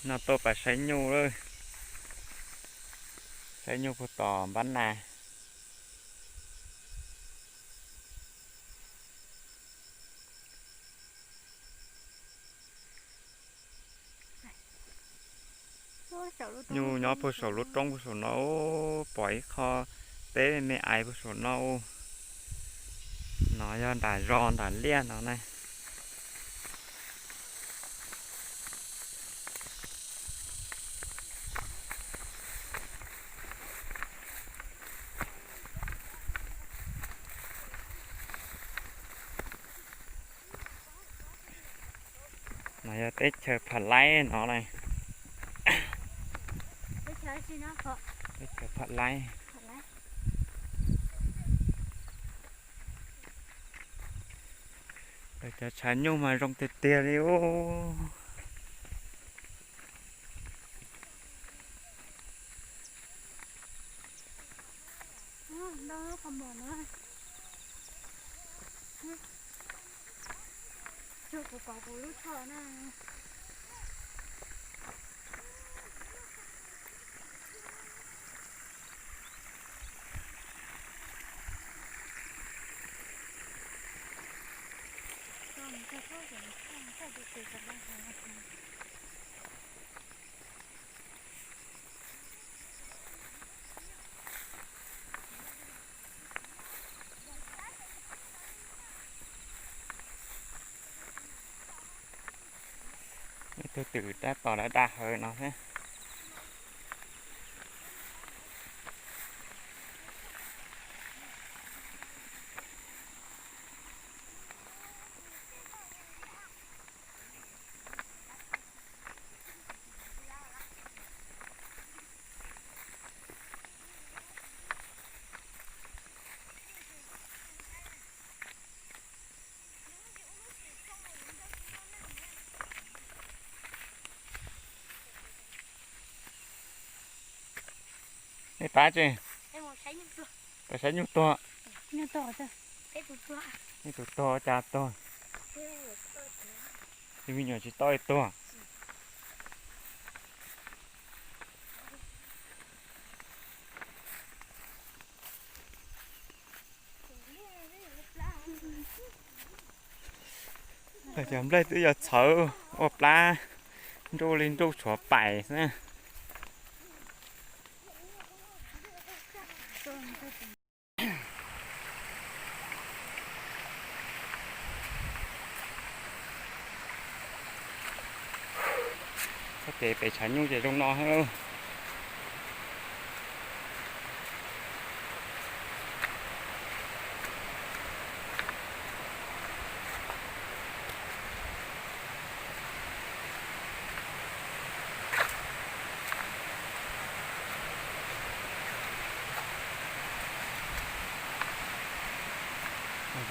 No tuaj pais saib nyuj lawm, saib nyuj puag tom npab na. Nyuj nyob puag saum lub roob puag saum no, pom ib qho teb me me aiv puag saum no. No yog nram zos nram liaj no na. No yog teb chaws Pham Laib no na. Teb chaws Pham Laib. Cov tshav nyuj mas zoo tiag tiag li ub. Tsuag kuv kom kuv lub tsho na. Ib tug twm tab tom daj daj hawv no thiab. Nej pab tsi? Pab saib nyuj tuag. Nej tus tuag cas tuag? Tus me nyuam tsis tau tuag. Cov nplej twb yuav txhawv ua plab nruj li nruj tshuav pais xwb. Txoj kev pem tshav nyuj ces zoo no thiab lauj.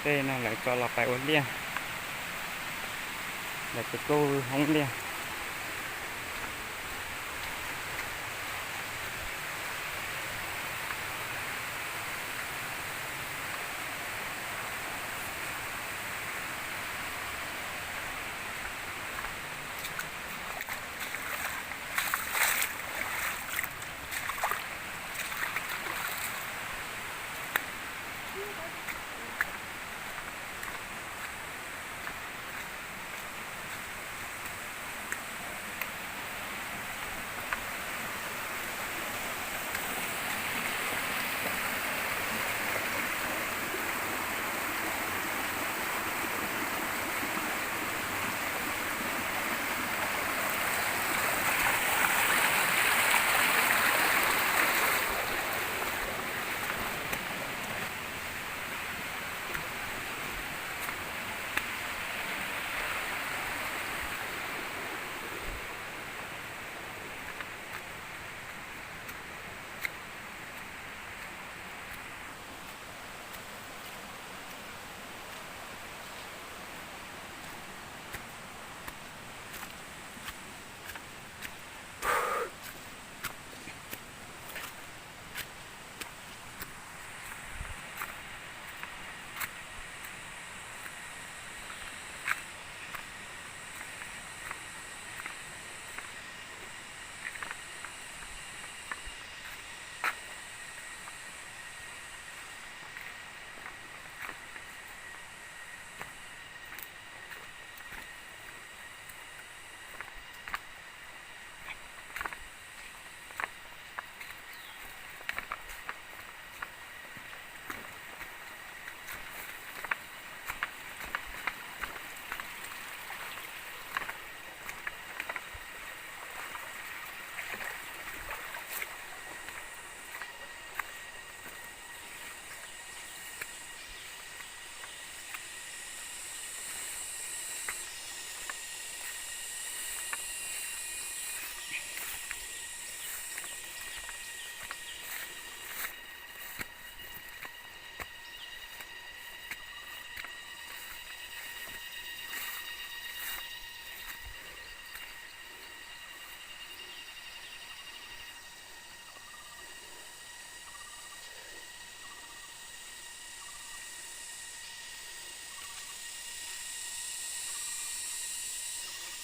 Ntej no lawv tso los pais ua liaj, lawv tus tub hoob liaj.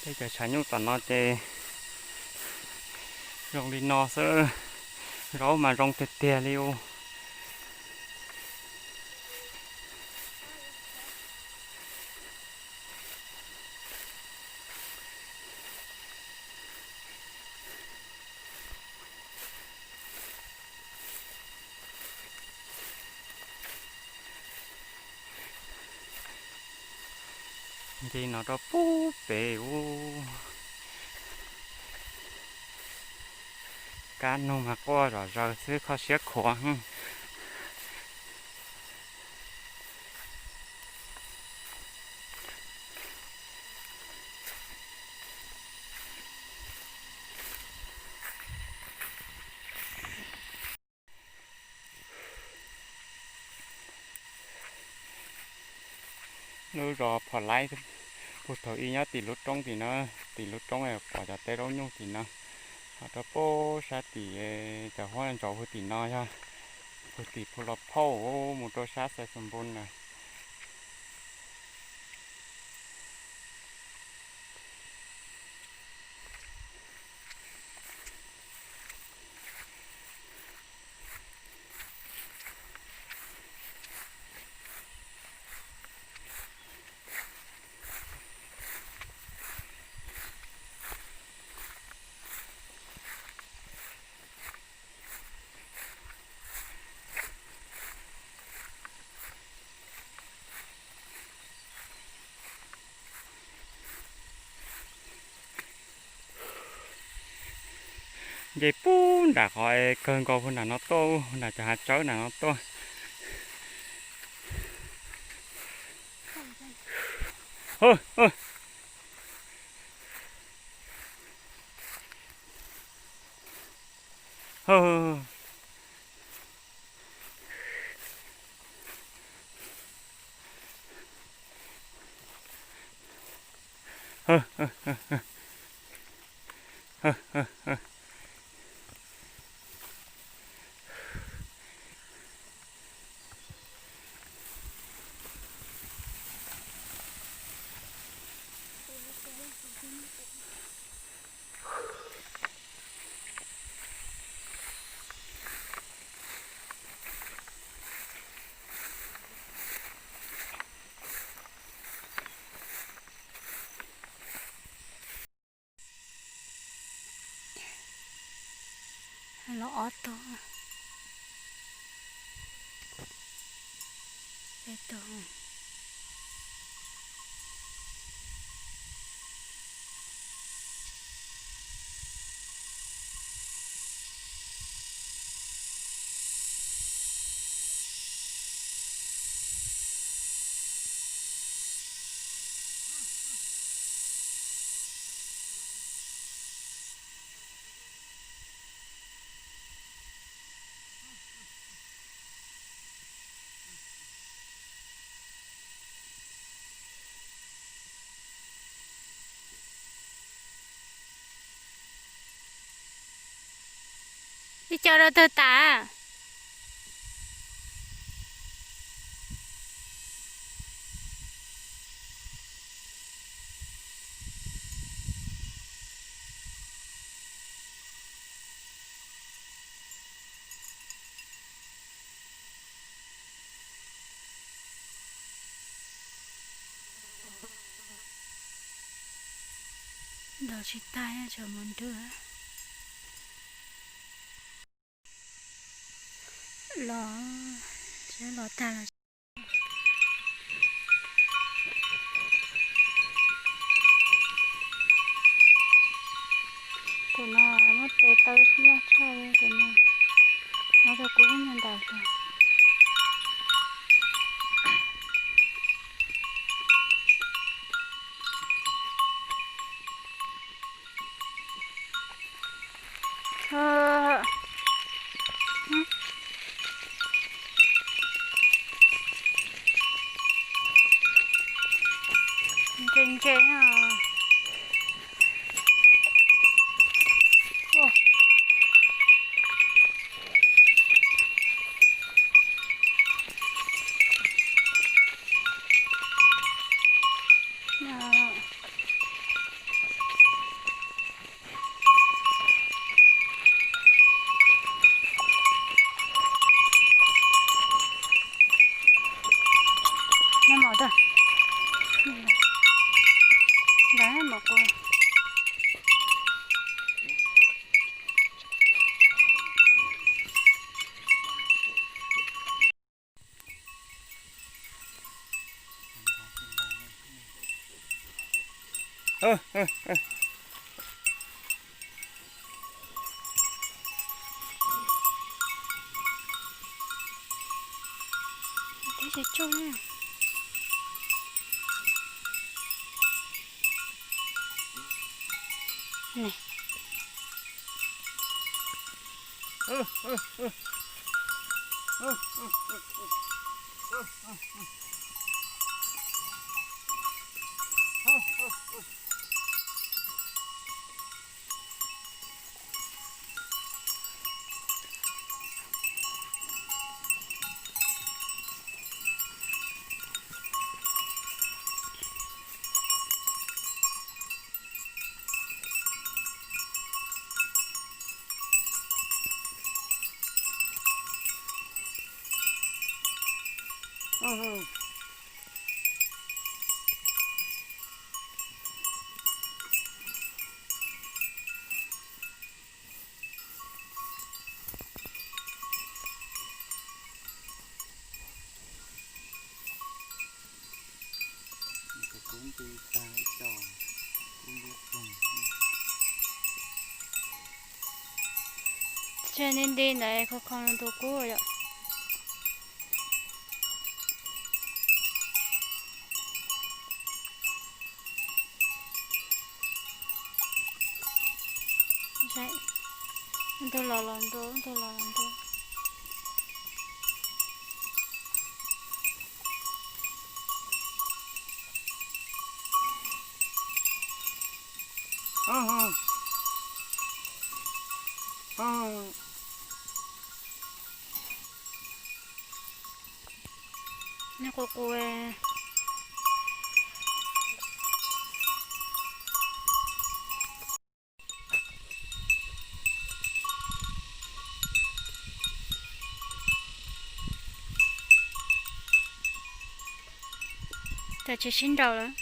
Tej cov tshav nyuj tom no ces zoo li no xwb, zaub mas zoo tiag tiag li u. Nce no rau pub pem u. Kab noog mas quaj zom zaws xwb, kho siab khuav. Lub zos Phom Laib puag thaum ub nyob tim lub roob tim no, tim lub roob pom cov teb zaub nyuj tim no. Ho rau pem sab tim cov huab ntsaus puag tim no yog puag tim Phu Los Phauj mus rau sab Xais Xus Npus na. Nce pub nram qhov kawg nkaus puag nram no tuaj, nram cov hav tsawb nram no tuaj. Los ob tog, peb tog. Ib co rau twg tas? Los tsis tag, tsam mus nrug los, los tag los. Tus no muab tes taw loj tshaj li tus no, no rau kuv ib nyuag ntas los. Ntse ntse. Tib tsuj na. Tseg nti nti ntawd kho kho tus kub yom. Ntug los los ntua, ntug los los ntua. Nyob qus qus. Tam tsis sib nraus lawm.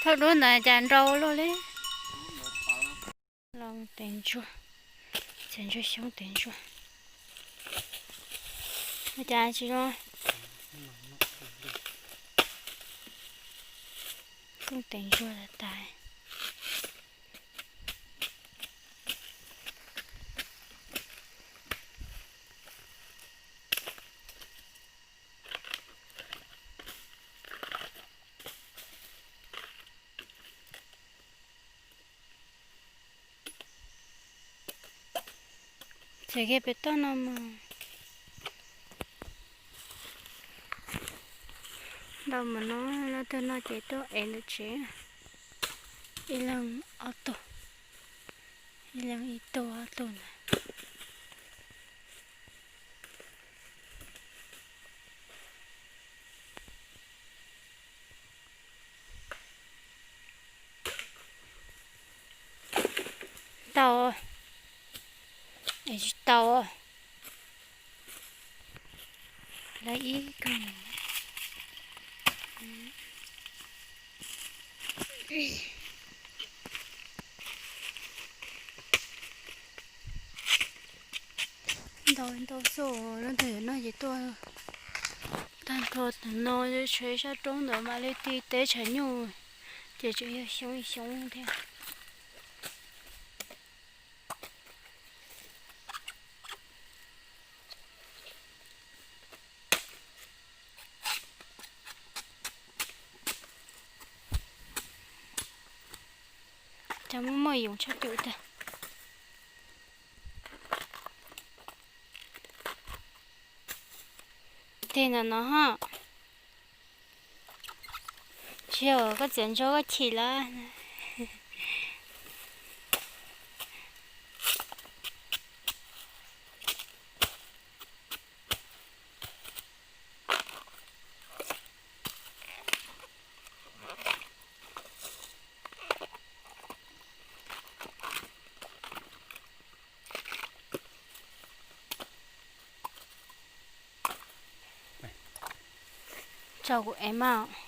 Thauj duab ntawd cas nrau luaj li. Los tes ntsuag, tes ntsuag xyoob tes ntsuag. Ua cas tsis zoo? Kooj tes ntsuag tas tas. Txawm kiag pem toj no mas ntau mas no, leej twg noj ces tuaj ev ntawm tsev. Ib leeg ob tug, ib leeg ib tug ob tug ntawd. Tau, es tsis tau. Lawv ib kog. Ntau ntau xwb, leej twg yuav noj ces tuaj. Tag nrho tam no tshuav ib sab roob ntawd mam li tig teb tshav nyuj, ces tseem yog xyoob xyoob thiab. Cov muaj muaj yoov tshaj cum tiag. Tig ntawm no ha. Tsis yog koj txiav ntso koj chim lawm. Tso kuv ev mas.